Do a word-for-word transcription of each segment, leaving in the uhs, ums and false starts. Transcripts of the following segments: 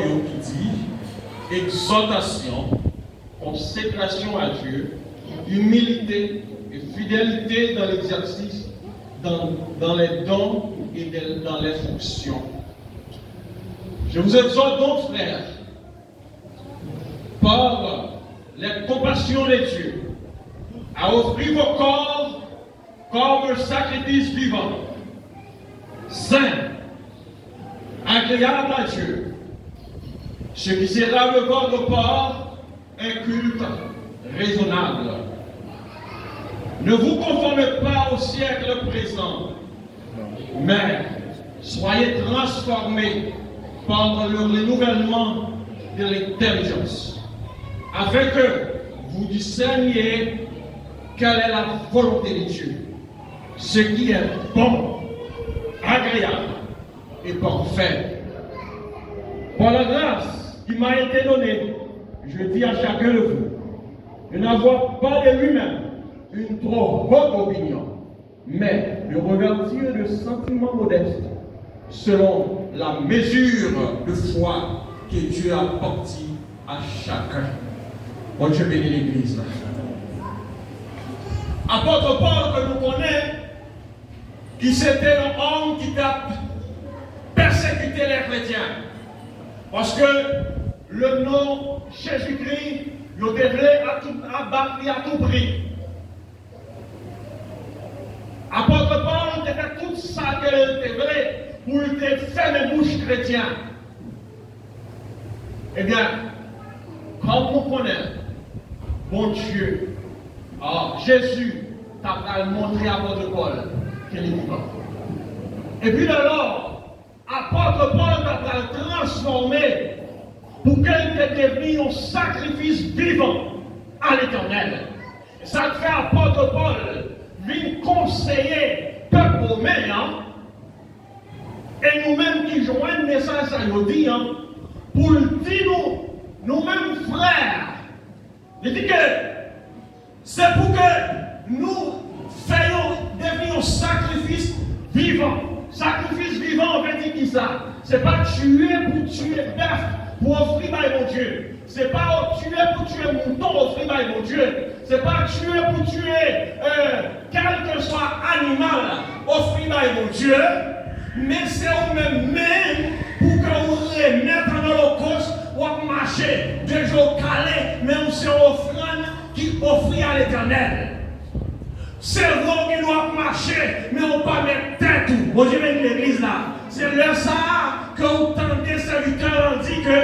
yo ki di, exhortation, consécration à Dieu, humilité et fidélité dans l'exercice, dans, dans les dons et de- dans les fonctions. Je vous exhorte donc, frères, par les compassions de Dieu, à offrir vos corps comme un sacrifice vivant, saint, agréable à Dieu, ce qui sera de votre part un culte raisonnable. Ne vous conformez pas au siècle présent, mais soyez transformés par le renouvellement de l'intelligence, afin que vous discerniez quelle est la volonté de Dieu, ce qui est bon, agréable et parfait. Par la grâce qui m'a été donnée, je dis à chacun de vous de n'avoir pas de lui-même une trop haute opinion, mais de revêtir de sentiments modestes, selon la mesure de foi que Dieu a bâtie à chacun. Bondye beni legliz la. Apot Pòl ke nou konnen, ki se te yon òm ki t ap pèsekite lè kretyen. Paske le non Jezikri, yo te vle atou- abat li a tou pri. Apot Pòl te fè tout sa ke l te vle pou l te fèmen bouch kretyen. Ebyen, kòm nou konnen, Bondye, a, Jezi, ta pral montre apot Pòl ke li vivan. Epi de lò, apot Pòl ta pral transfòme pou ke l te devni yon sakrifis vivan a Letènèl. Sa k fè apot Pòl vin konseye pèp women an, e nou menm ki jwenn mesaj sa yo di an, pou l di nou, nou menm frè, li di ke se pou ke nou fè yo devni yon sakrifis vivan. Sakrifis vivan an vle di kisa? Se pa tiye pou tiye bèf pou ofri bay Bondye. Se pa tiye pou tiye mouton ofri bay Bondye. Se pa tiye pou tiye, euh, kèlkeswa animal ofri bay Bondye. Men se ou menm menm pou ke ou remèt an olokòs, w ap mache de je w kale, men ou se yon ofrann ki ofri a Letènèl. Se vre w gen dwa ap mache, men ou pa mèt tèt ou. Bondye beni legliz la. Se lè sa a ke ou tande sèvitè an di ke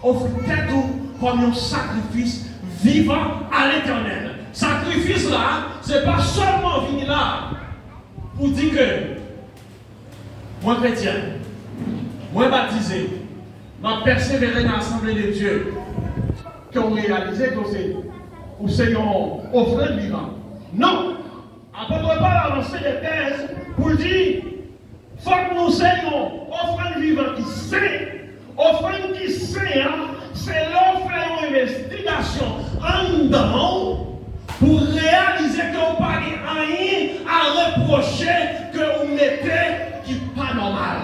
ofri tèt ou kòm yon sakrifis vivan a Letènèl. Sakrifis la, se pa sèlman vini la pou di ke mwen kretyen, mwen batize, m ap pèsevere nan Asanble de Dye, ke w reyalize ke w se, ou se yon ofrann vivan. Non! Apot Pòl avanse de tèz pou l di, fòk nou se yon ofrann vivan ki sen, ofrann ki sen an, se lè w fè yon envestigasyon anndan w pou w reyalize ke w pa gen anyen a repwoche ke w mete ki pa nòmal.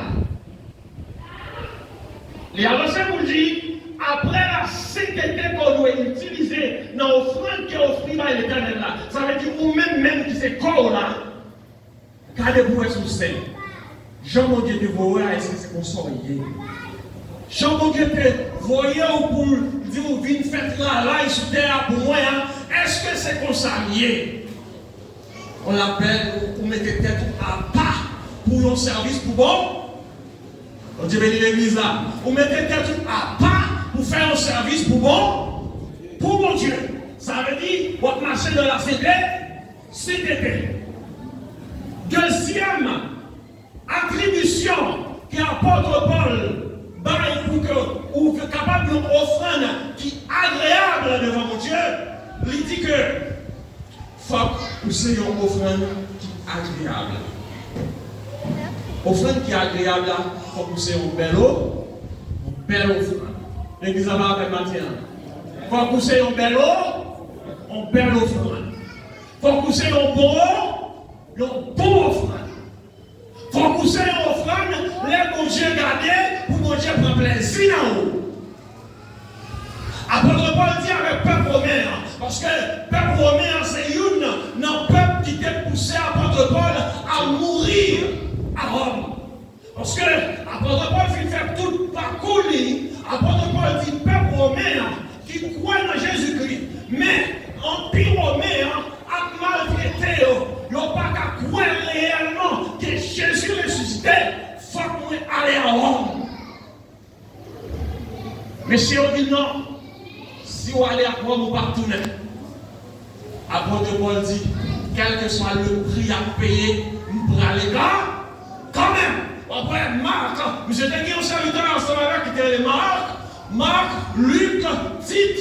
Li avanse pou l di, apre la sentete ke w dwe itilize nan ofrann ke w ofri bay Letènèl la, sa vle di ou menm menm ki se kò w la, gade pou w wè si w sen. Jan Bondye te voye w a, èske se konsa w ye? Jan Bondye te voye w pou l di w vin fè travay sou tè a pou mwen an, èske se konsa m ye? On lapèl ou, ou mete tèt ou apa pou yon sèvis pou bon. Bondye beni legliz la. Ou mete tèt ou apa pou fè yon sèvis pou bon, pou Bondye. Sa vle di, w ap mache nan la sentete, sentete. Dezyèm atribisyon ke apot Pòl bay pou ke ou kapab yon ofrann ki agreyab devan Bondye, li di ke fòk ou se yon ofrann ki agreyab. Ofrann ki agreyab la, fòk ou se yon bèl o-, yon bèl ofrann. Legliz la pa avè m maten an. Fòk ou se yon bèl o-, yon bèl ofrann. Fòk ou se yon bon o-, yon bon ofrann. Fòk ou se yon ofrann lè Bondye gade pou Bondye pran plezi nan ou. Apot Pòl di avèk pèp women an, paske pèp women an se youn nan pèp ki te pouse apot Pòl a mouri a Wòm. Paske apot Pòl fin fè tout pakou li, apot Pòl di pèp women an ki kwè nan Jezikri, men anpi women an ap maltrete yo, yo pa ka kwè reyèlman ke Jezi resisite, fòk mwen ale a Wòm. Mesye yo di non, si w ale a Wòm ou p ap tounen. Apot Pòl di, kèlkeswa le pri ap peye, m prale ka, kanmenm. W ap wè Mak, misye te gen yon sèvitè ansanm avèk ki te rele Mak, Mak, Lik, Tit.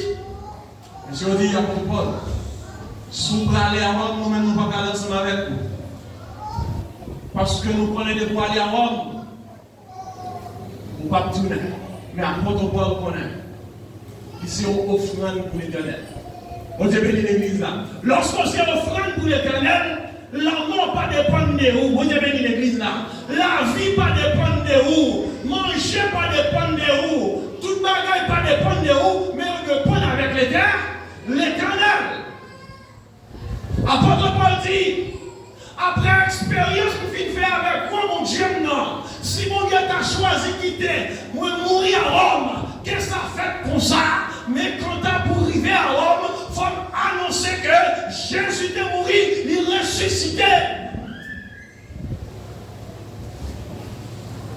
Misye yo di, apot Pòl, si w prale a Wòm, nou menm nou p ap prale ansanm avèk ou. Paske nou konnen depi w ale a Wòm, ou p ap tounen. Men apot Pòl konnen li se yon ofrann pou Letènèl. Bondye beni legliz la. Lòske w se ofrann pou Letènèl, lanmò pa depann de ou. Bondye beni legliz la. Lavi pa depann de ou. Manje pa depann de ou. Tout bagay pa depann de ou, men yo depann avèk Letè-, Letènèl. Apot Pòl di, apre eksperyans m fin fè avèk gwo Bondye m nan, si Bondye ta chwazi kite mwen mouri a Wòm, ke sa fèt konsa. Men kanta pou rive a Wòm, fò m anonse ke Jezi te mouri, li resisite.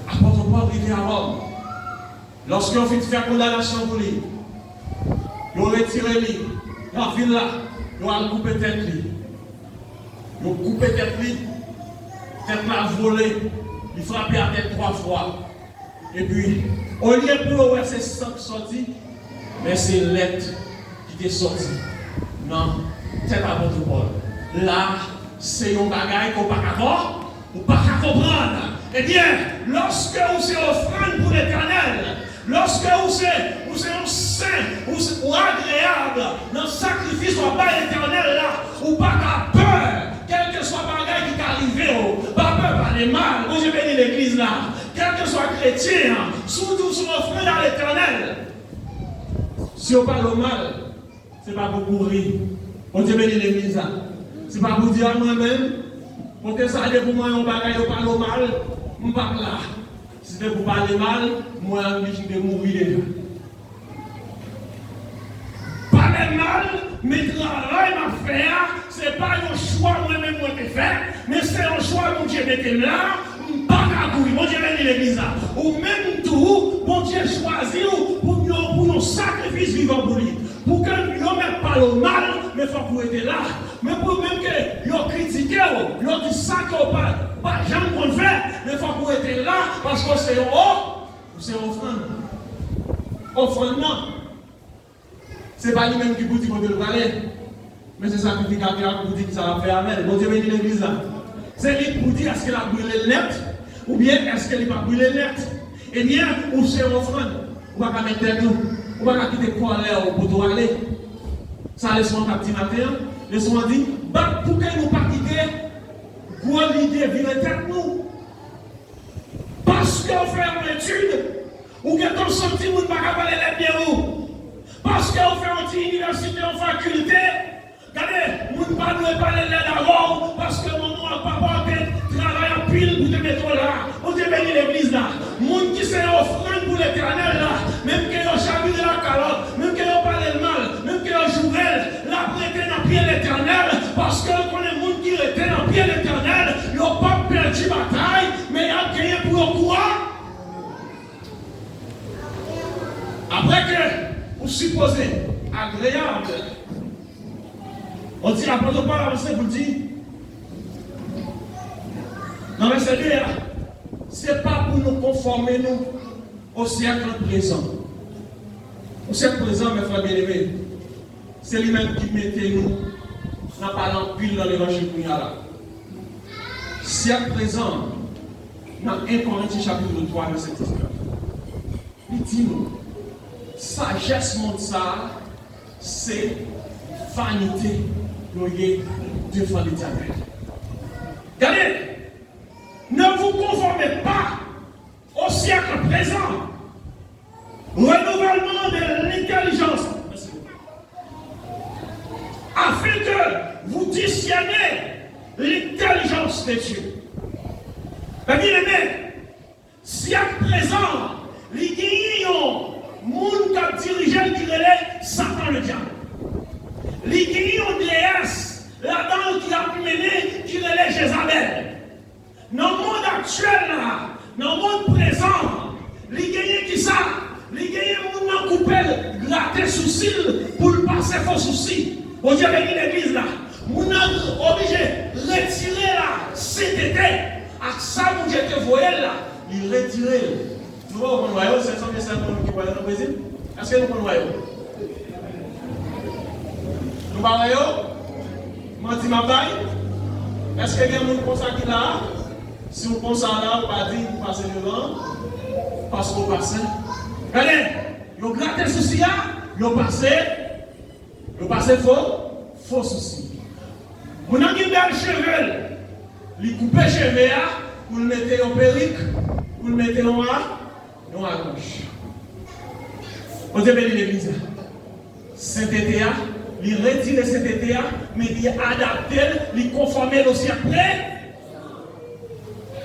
Apot Pòl rive a Wòm. Lòske yo fin fè kondanasyon pou li, yo retire li nan vil la, yo al koupe tèt li. Yo koupe tèt li, tèt la vole, li frape atè twa fwa. Epi, olye pou yo wè se san k sòti, men se lèt ki te sòti nan tèt apot Pòl. La, se yon bagay ke w pa ka kò-, ou pa ka konprann. Ebyen, lòske ou se ofrann pou Letènèl, lòske ou se, ou se yon sen, ou se, ou agreyab nan sakrifis w ap bay Letènèl la, ou pa ka pè, kèlkeswa bagay ki ka rive w. Pa pè pale mal. Bondye beni legliz la. Kèlkeswa kretyen an, si w di w se yon ofrann a Letènèl, si yo pale w mal, se pa pou kouri. Bondye beni legliz la. Se pa pou di, a, mwen menm, kote sa depi mwen yon bagay yo pale w mal, m p ap la. Si te pou pale mal, mwen an li te mouri deja. Pale mal, men travay m ap fè a, se pa yon chwa mwen menm mwen te fè, men se yon chwa Bondye mete m la, m pa ka kouri. Bondye beni legliz la. Ou menm tou, Bondye chwazi w pou yon, pou yon sakrifis vivan pou li. Pou ke yo mèt pale w mal, men fòk ou rete la. Men pou menm ke yo kritike w, yo di sa ke w pa, pa janm konn fè, men fòk ou rete la, paske w se yon o-, ou se yon ofrann. Ofrann nan, se pa li menm ki pou di kote l prale, men se sakrifikatè a ki pou di kisa l ap fè avè l. Bondye beni legliz la. Se li ki pou di èske l ap brile l nèt, oubyen èske li p ap brile l nèt. Ebyen, ou se yon ofrann. Ou pa ka met tèt ou. Ou pa ka kite kòlè w pote w ale. Sa leson an t ap di maten an. Leson an di, bat pou ke nou pa kite gwo lide vire tèt nou. Paske w fè yon etid, ou gentan santi moun pa ka pale lèd de ou. Paske w fè yon ti inivèsite, yon fakilte, gade, moun pa dwe pale lèd avè w, paske manman w ak papa w te travay anpil pou te mete w la. Bondye beni legliz la. Moun ki se yon ofrann pou Letènèl la, menm ke yo chavire lakalòt, menm ke yo pale l mal, menm ke yo joure l, l ap rete nan pye Letènèl, paske l konnen moun ki rete nan pye Letènèl, yo p ap pèdi batay, men y ap genyen pou yo kouri. Apre ke ou sipoze agreyab, on di apot Pòl avanse pou l di, nan vèsè de a, se pa pou nou konfòme nou o syèk prezan. O syèk prezan, mes frères bien-aimés, se li menm ki mete nou nan pale anpil nan levanjil kounye a la. Syèk prezan, nan en Korentyen chapit twa, vèsè diznèf, li di nou, sajès mond sa a, se vanite yo ye devan Letènèl. Gade, ne vous conformez pas au siècle présent, renouvellement de l'intelligence, afin que vous discerniez l'intelligence de Dieu. Mes bien-aimés, syèk prezan, li genyen yon moun k ap dirije l ki rele Satan Ledyab. Li genyen yon deyès ladan l ki ap mennen ki rele Jezabèl. Nan mond aktyèl la, nan mond prezan, li genyen kisa? Li genyen moun nan koupe l, grate sousi l pou l pase fo sousi. Bondye beni legliz la. Moun nan oblije retire la sentete ak sa Bondye te voye l la, li retire l. Nou pa konn wè yo, se sanble sèl mwen ki wè yo nan Brezil. Èske nou konn wè yo? Nou pa wè yo? Manti m ap bay? Èske gen moun konsa ki la a? Si w konsa la, ou pa diy pou pase devan, paske w pa sen. Gade, yo grate sousi a, yo pase, yo pase fo, fo sousi. Moun nan gen bèl cheve l, li koupe cheve a pou l mete yon perik, pou l mete yon a, yon alonj. Bondye beni legliz la. Sentete a, li retire sentete a, men li adapte l, li konfòme l o syèk pre.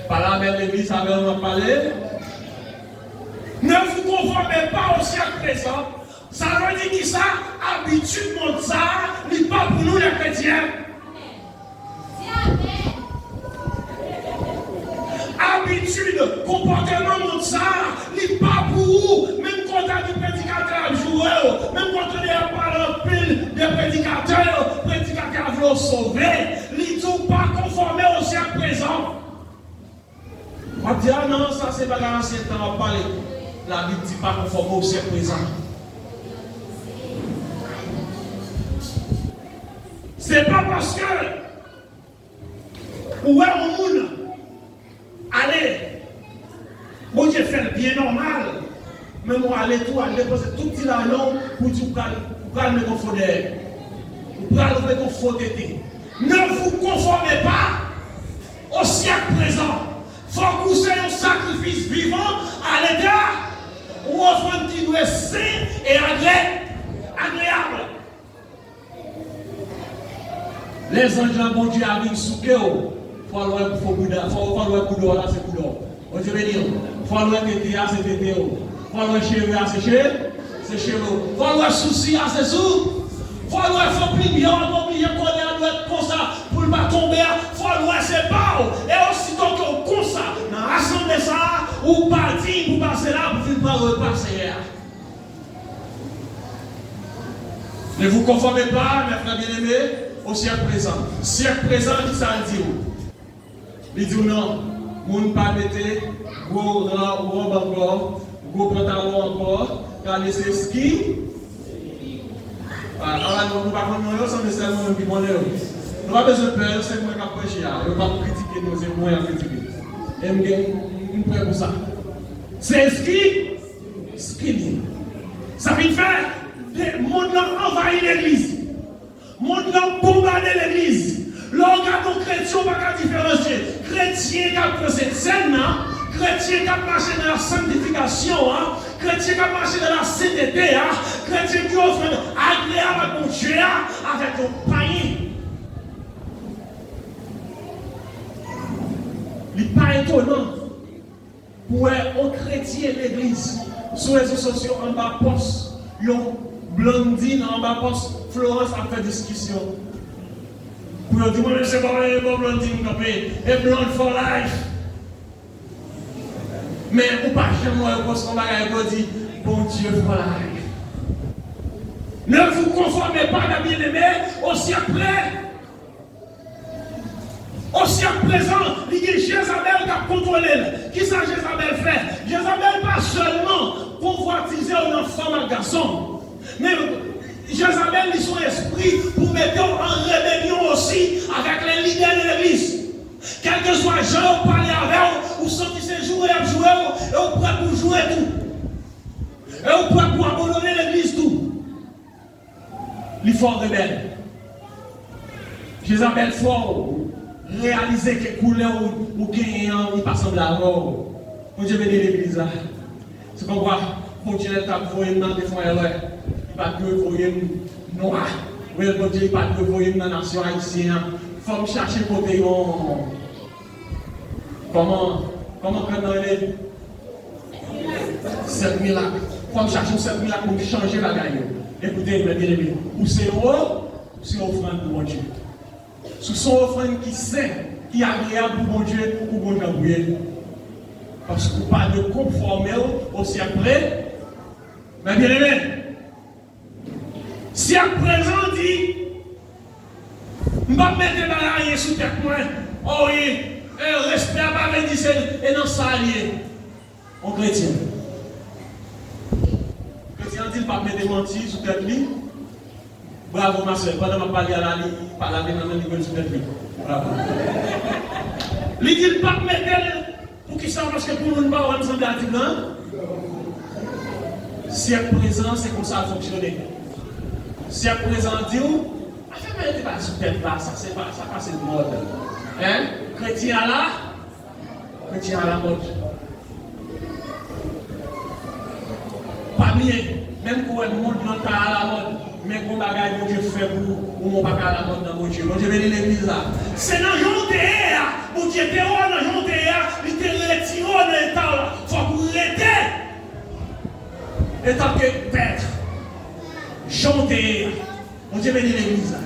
Pale avè legliz, avè w m ap pale. Ne vous conformez pas au siècle présent. Sa vle di kisa? Abitid mond sa a, li pa pou nou, lè kretyen. Abitid, konpòteman mond sa a, li pa pou ou. Menm kan w ta gen predikatè ap joure w, menm kan w tande y ap pale anpil de predikatè, predikatè a vle w sove, li di w pa konfòme o syèk prezan. W ap di, a non, sa se bagay ansyen tan w ap pale. Labib di pa konfòme w syèk prezan. Se pa paske ou wè yon moun ale, Bondye fè l byen nòmal, men ou ale tou, al depanse tout ti lajan w pou di ou pral, ou pral met yon fo dèyè. Ou pral met yon fo tete. Ne vous conformez pas au siècle présent. Fòk ou se yon sakrifis vivan a Letènèl, yon ofrann ki dwe sen e agrè-, agreyab. Lè zanj lan Bondye a vin souke w, fò l wè fo bouda, fò, fò l wè bouda w la se bouda w. Bondye beni w. Fò l wè tete a se tete w. Fò l wè cheve a se che-, se cheve w. Fò l wè sousi a se sou-, fò l wè fo plimye w ap oblije kole a dwèt konsa pou l pa tonbe a. Fò l wè se pa w. E osito ke w konsa nan asanble sa a, ou pa diy pou pase la pou vin pran repa Seyè a. Ne vous conformez pas, mes frères bien-aimés, au siècle présent. Syèk prezan, kisa l di w? Li di w non, moun pa mete gwo ra-, wòb ankò, gwo pantalon ankò, gade se ski. A, a, nou, nou pa konn non yo, sanble sèl mwen menm ki konnen yo. Nou pa bezwen pè, se mwen k ap preche a. Yo p ap kritike nou, se mwen y ap kritike. E m gen, m prè pou sa. Se ski, ski li. Sa vin fè, de, mond lan anvayi legliz. Mond lan bonbade legliz. Lè w gade yon kretyen, w pa ka diferansye kretyen k ap pran sentsèn nan, kretyen k ap mache nan la sanktifikasyon an, kretyen k ap mache nan la sentete a, kretyen ki ofrann agreyab ak Bondye a, avèk yon payen. Li pa etonan pou wè yon kretyen legliz sou rezo sosyo anba pòs yon Blondine, anba pòs Florence ap fè diskisyon. Pou yo di, mwen menm se bò, e bò Blondine m kanpe, e Blonde for life. Men ou pa janm wè yo poste yon bagay pou yo di, Bondye for life. Ne vous conformez pas, mes bien-aimés, au siècle. Osi ak prezan, li gen Jezabèl k ap kontwole l. Kisa Jezabèl fè? Jezabèl pa sèlman konvwatize w nan fanm ak gason, men Jezabèl, li se yon espri pou mete w an rebelyon osi avèk lè lidè de legliz. Kèlkeswa jan yo pale avè w, ou santi se joure y ap joure w, e ou prè pou joure tou. E ou prè pou abandone legliz tou. Li fè w rebèl. Jezabèl fè w reyalize ke koulè ou, ou genyen an, li pa sanble avè w. Bondye beni legliz la. Se kòmkwa Bondye lè l t ap voye m nan, te fè yon erè. Li pa t dwe voye m nwa. Wi, Bondye li pa t dwe voye m nan nasyon ayisyen an. Fò m chache kote yon, kòman, kòman kòd nan rele? Sèt milak. Fò m chache yon sèt milak pou m chanje bagay yo. Ekoute, mè byeneme, ou se yon, ou se yon ofrann pou Bondye. Si w se yon ofrann ki sen, ki agreyab pou Bondye, ou gon jan pou ye. Paske ou pa dwe konfòme w o syèk pre-, mè byeneme, syèk prezan di, m p ap mete bagay anyen sou tèt mwen. O wi, e, respè a pa vle di se, e nan sa l ye. On kretyen. Kretyen an di l p ap mete manti sou tèt li. Bravo, ma sè. Pandan m ap pale a la, li pa lave men l, li met l sou tèt li. Bravo. Li di l p ap mete l. Poukisa? Paske pou moun pa wè m sanble a ti blan. Syèk prezan, se konsa l fonksyone. Syèk prezan di w, afè mete bagay sou tèt la, sa se pa, sa pase mòd. Hein? Kretyen a la, kretyen a la mòd. Pa bliye, menm kou wè mond lan ka alamòd, men gon bagay Bondye fè pou ou, ou pa ka alamòd nan Bondye. Bondye beni legliz la. Se nan jan w te ye a, Bondye te wè w nan jan w te ye a, li te retire w nan eta w la. Fòk ou rete etanke pèt, jan w te ye a. Bondye beni legliz la.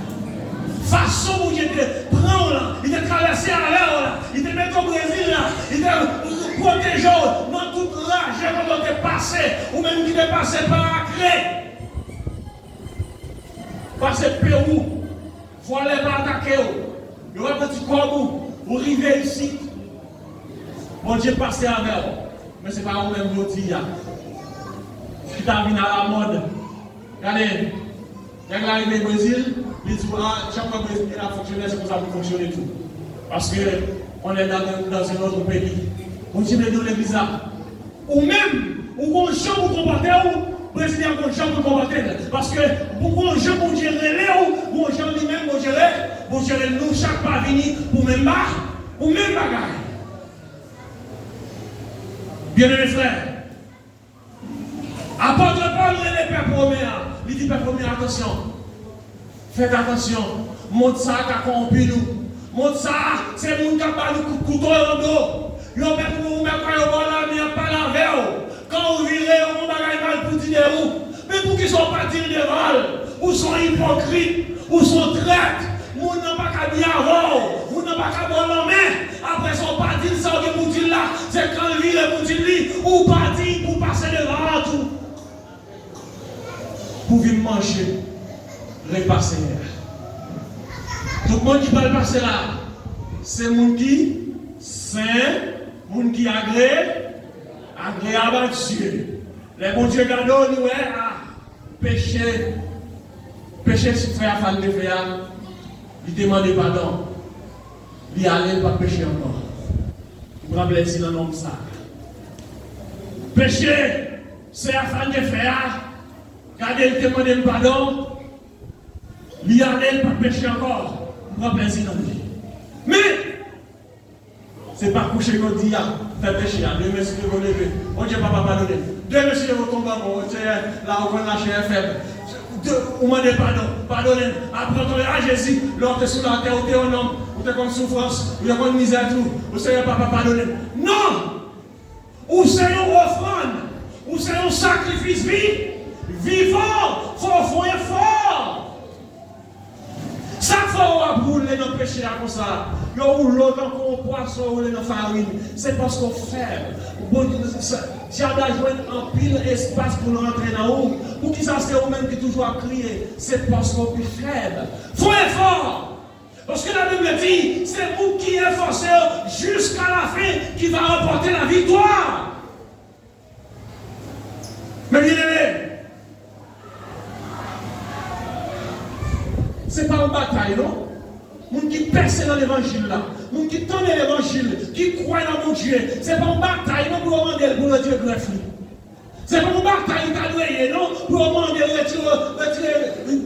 Fason Bondye te pran w la, li te travèse avè w la, li te mete w Brezil la, li te pwoteje w nan tout raje kote w te pase, ou menm ki te pase pa Akre, pase Pewou, vòlè pa atake w, yo pa pran ti kòb ou, ou rive isit. Bondye pase avè w, men se pa ou menm jodi a ki ta vin alamòd. Gade, nèg la rive Brezil, li di w, a, jan mwen Brezil ap fonksyone, se konsa pou fonksyone tou. Paske on est dans, dans un autre pays. Bondye beni w legliz la. Ou menm, ou gon jan pou konpòte w, Brezilyen gon jan pou konpòte l. Paske pou gon jan Bondye rele w, gon jan li menm Bondye re-, Bondye rele nou chak pa vini pou menm ba-, pou menm bagay. Byeneme frè, Apot Pòl rele pèp women an, li di pèp women an, atansyon. Fèt atansyon, mond sa a ka kòwonpi nou. Mond sa a, se moun k ap ba nou kout kouto nan do. Yo mèt ou mèt wè yo ba w lame, y ap pale avè w. Kan w vire, yo gon bagay mal pou di de ou. Men poukisa w pa di l devan l? Ou se yon ipokrit, ou se yon trèt. Moun nan pa ka byen avè w, moun nan pa ka ba w lanmen. Apre sa, w pa di l sa w gen pou di l la. Se kan l vire pou di l li, ou pa di pou pase devan an tou. Pou vin manje repa Senyè a. Tout moun ki pral pase la, se moun ki sen, moun ki agre-, agreyab a Dye. Lè Bondye gade w, li wè, a, peche, peche frè Afan te fè a, li te mande padon. Li ale, li p ap peche ankò. M pran plezi nan non sa. Peche sè Afan te fè a, gade, li te mande m padon. Li ale, li p ap peche ankò. M pran plezi nan li. Men, se pa kouche jodi a, fè peche a. Demen, si Dye vle, leve. Bondye, papa, padone m. Demen, si Dye vle, tonbe ankò. Senyè, la ou konn lachè a fèb. De, ou mande padon, padone m. Apre w tonbe a Jezi, lè w te sou latè, ou te yon nonm, ou te konn soufrans, ou te konn mizè tou. O Senyè, papa, padone m. Non! Ou se yon ofrann, ou se yon sakrifis vi-, vivan, fò w fè yon efò. Sa k fè w ap woule nan peche a konsa? Yo woule w tankou yon pwason woule nan farin. Se paske w fèb. Bon, sa, dyab la jwenn anpil espas pou l rantre nan ou. Poukisa se ou menm ki toujou ap kriye? Se paske w pi fèb. Fè yon efò! Paske Labib di, se moun ki efòse yo jiska lafen ki va ranpòte laviktwa. Men byeneme, se pa yon batay, non. Moun ki pèse nan levanjil la, moun ki tande levanjil, ki kwè nan Bondye, se pa yon batay, non, pou yo mande l pou retire grèf li. Se pa yon batay li ta dwe ye, non, pou yo mande l retire, retire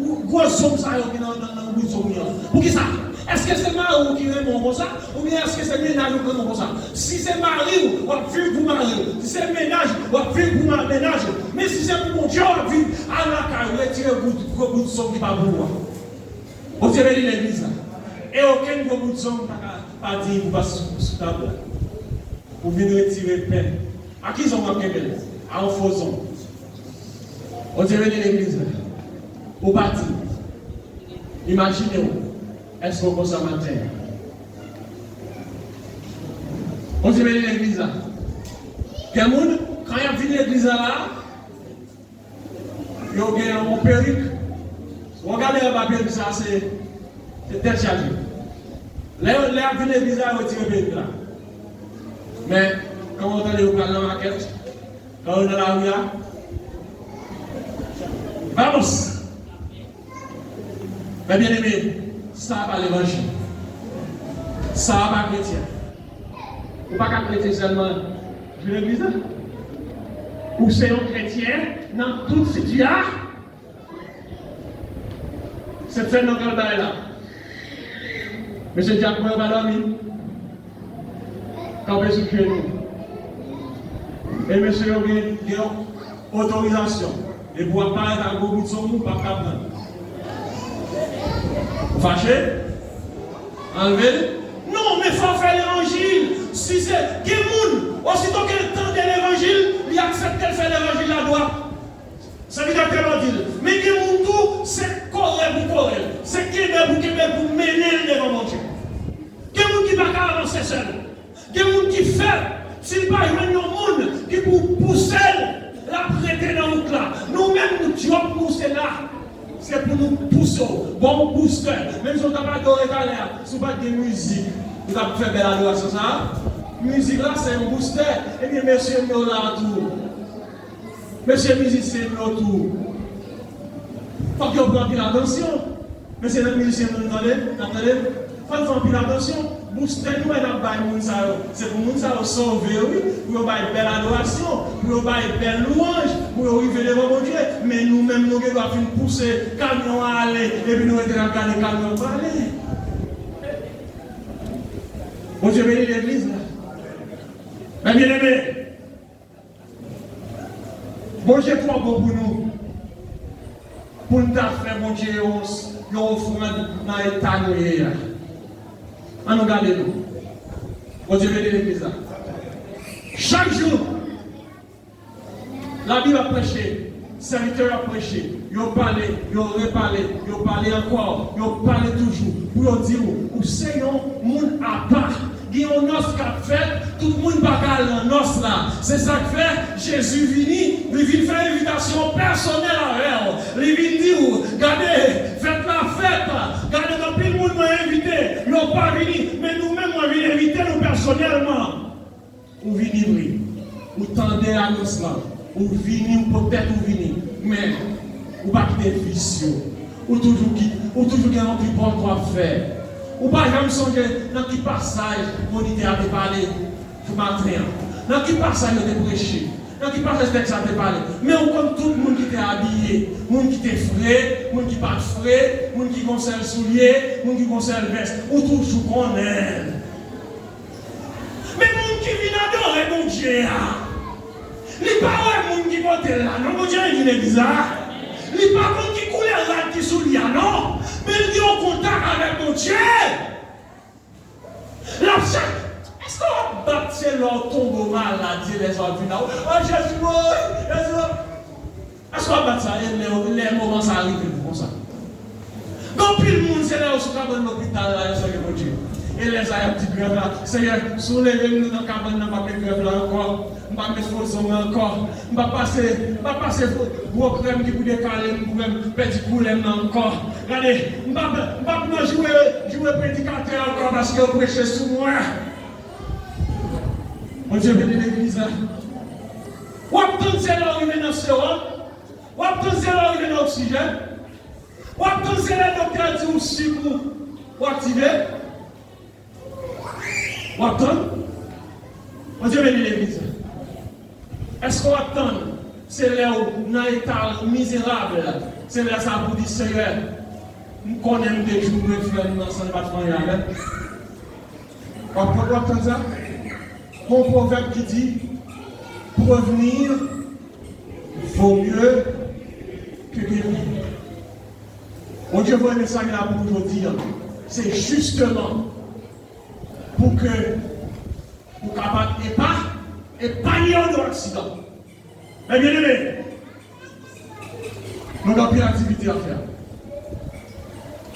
gwo, gwo zong sa yo ki nan, nan, nan bout zong li an. Poukisa? Èske se mari w ki, w konsa, oubyen èske se mennaj ou kle w konsa? Si se mari w, w ap viv pou mari w. Si se mennaj, w ap viv pou ma- mennaj ou. Men si se pou Bondye w ap viv, al lakay ou, retire gwo, gwo bout zong ki pa pou ou a. Bondye beni legliz la. E okenn gwo bout zong pa ka pa di pou pase sou, sou tab la. Ou vin retire pen. A ki zong w ap kenbe l? A yon fo zong. Bondye beni legliz la. Ou pati. Imajine w. Èske w konsa maten? Bondye beni legliz la. Gen moun, kan y ap vin legliz la la, yo gen yon perik. Ou gade anba perik sa, se, se tèt chaje. Lè, lè y ap vin legliz la, yo retire perik la. Men, kòman w tande yo pral nan makèt? Kan yo nan lari a, vamos! Men byeneme, sa a pa levanjil. Sa a pa kretyen. Ou pa ka kretyen sèlman jou legliz la. Ou se yon kretyen nan tout sitiyasyon. Se fè nan kal bay la. Mesye Jack, mwen pa dòmi. Kanpe sou je nou. E mesye yo gen, gen otorizasyon. Depi w ap parèt ak gwo bout zong ou, p ap ka pran. Ou fache? Anlve l? Non, men fò w fè levanjil. Si se, gen moun, osito ke l tande levanjil, li aksepte l fè levanjil la dwat. Sèvitè Telò di l, men gen moun tou, se kore pou kore l, se kenbe pou kenbe l pou mennen l devan Bondye. Gen moun ki pa ka avanse sèl. Gen moun ki fèb, si l pa jwenn yon moun ki pou pouse l, l ap rete nan wout la. Nou menm, nou djòb nou se la. Se pou nou pouse w, ba w boustè. Menm jan w t ap adore talè a, si w pa t gen mizik, ou t ap fè bèl adorasyon sa a? Mizik la se yon boustè. Ebyen, mesye m yo la tou. Mesye mizisyen m yo tou, fòk yo pran anpil atansyon. Mesye mizisyen m yo, nou tande, n ap tande, fòk yo fè anpil atansyon. Boustè nou wè n ap bay moun sa yo, se pou moun sa yo sove, wi, pou yo bay bèl adorasyon, pou yo bay bèl lwanj, pou yo rive devan Bondye. Men nou menm, nou gen dwa fin pouse kamyon an ale, epi nou rete n ap gade kamyon an prale. Bondye beni legliz la. Men byeneme, Bondye twò bon pou nou, pou n ta fè Bondye yon, yon ofrann nan eta nou ye a. Ann nou gade nou. Bondye beni legliz la. Chak jou, Labib ap preche, sèvitè yo ap preche, yo pale, yo repale, yo pale ankò, yo pale toujou, pou yo di w, ou se yon moun apa. Gen yon nòs k ap fèt, tout moun pa ka al nan nòs la. Se sa k fè Jezi vini, li vin fè envitasyon pèsonèl avè w. Li vin di w, gade, fèt la fèt, gade anpil moun mwen envite, yo pa vini, men nou menm mwen vin envite nou pèsonèlman. Ou vini vre. Ou tande anons lan. Ou vini, ou poutèt ou vini. Men, ou pa kite vis yo. Ou toujou ki, ou toujou gen yon tripòt w ap fè. Ou pa janm sonje nan ki pasaj monitè a te pale maten an. Nan ki pasaj yo te preche. Nan ki pasaj tèks la te pale. Men ou konn tout moun ki te abiye, moun ki te fre, moun ki pa t fre, moun ki gon sèl soulye, moun ki gon sèl vès. Ou toujou konnen. Men moun ki vin adore Bondye a, li pa wè moun ki pote l la, non, Bondye vin legliz la. Li pa konn ki koulè rad ki sou li a, non. Men li gen yon kontak avèk Bondye. L ap chèche. Èske w ap bat se lè w tonbe w malad, se lè sa w ap vin la? O Jezi, woy, Jezi, woy. Èske w ap bat sa? E lè, lè moman sa a rive pou konsa. Gen anpil moun, se lè yo sou kabann lopital la, yo sonje Bondye. E lè sa y ap di grèf la, Senyè, si w leve m nan kabann nan, m p ap met grèf la ankò. M p ap met fo zong ankò. M p ap pase, m p ap pase gwo krèm ki pou dekale m, pou fè m pèdi koulè m nan ankò. Gade, m p ap, m p ap nan joure, joure predikatè ankò paske yo preche sou mwen. Bondye beni legliz la. W ap tann se lè w rive nan sewòm. W ap tann se lè w rive nan oksijèn. W ap tann se lè doktè a di w sik ou, ou aktive. W ap tann? Bondye beni legliz la. Èske w ap tann? Se lè w nan eta mizerab, se lè sa pou di, Senyè, m konnen m te joure frè m nan san l pa t fè anyen avè m. W ap, w ap tann sa? Gon pwovèb ki di, prevenir vaut mieux que guérir. Bondye voye mesaj la pou nou jodi a. Se jisteman pou ke ou kapab epa, epanye w de aksidan. Men byeneme, nou gen anpil aktivite a fè.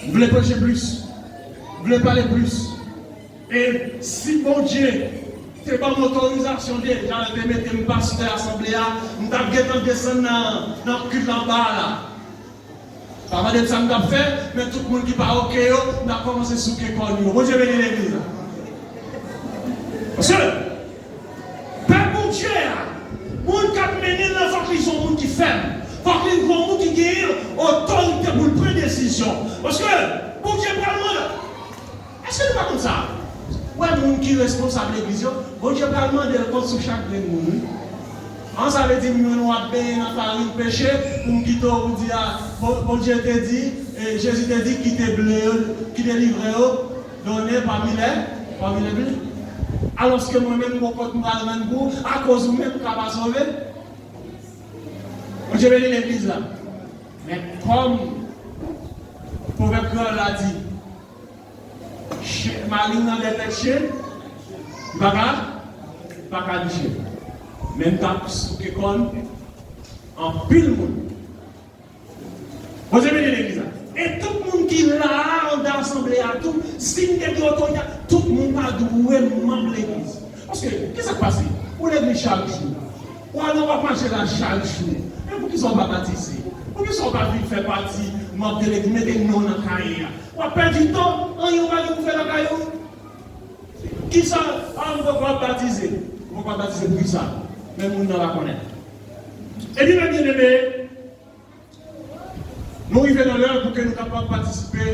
M vle preche plis. M vle pale plis. E si Bondye te ban m otorizasyon deja, l te mete m pastè asanble a, m t ap gentan desann nan, nan kit la anba a la. Pa mande m sa m t ap fè, men tout moun ki pa oke yo, m t ap kòmanse souke kòn yo. Bondye beni legliz la. Paske, pèp Bondye a, moun k ap mennen l lan, fòk li se yon moun ki fèm. Fòk li se yon moun ki genyen otorite pou l pran desizyon. Paske, Bondye pral mande. Èske nou pa konn sa? Ou wè moun ki responsab legliz yo, Bondye pral mande l kont sou chak grenn moun, wi. An, sa vle di, m menm w ap benyen nan farin peche, pou m kite w, ou di, a, Bon-, Bondye te di, e, Jezi te di, kite ble yo, kite livre yo, donnen pami lè, pami lè ble. Alòske mwen menm, gon kont m pral rann pou ou, akoz ou menm, m ka pa sove. Bondye beni legliz la. Men kòm pwovèb kreyòl la di, chen, malin nan dèyè tèt chen, li pa ka, li pa ka niche. Men m t ap souke kòn anpil moun. Bondye beni legliz la. E tout moun ki la a, anndan asanble a tou, si m te gen otorite, tout moun ta dwe manm legliz. Paske, kisa k pase? Ou legliz chak jou. Ou al, w ap mache la chak jou. Men poukisa w pa batize? Poukisa w pa vin fè pati manm de legliz, mete non w nan kaye a? W ap pèdi tan, anyen w pa gen pou fè lakay ou. Kisa? A, m poko ap batize. M poko ap batize poukisa? Men moun nan pa konnen. Epi, men byeneme, nou rive nan lè pou ke nou kapab patisipe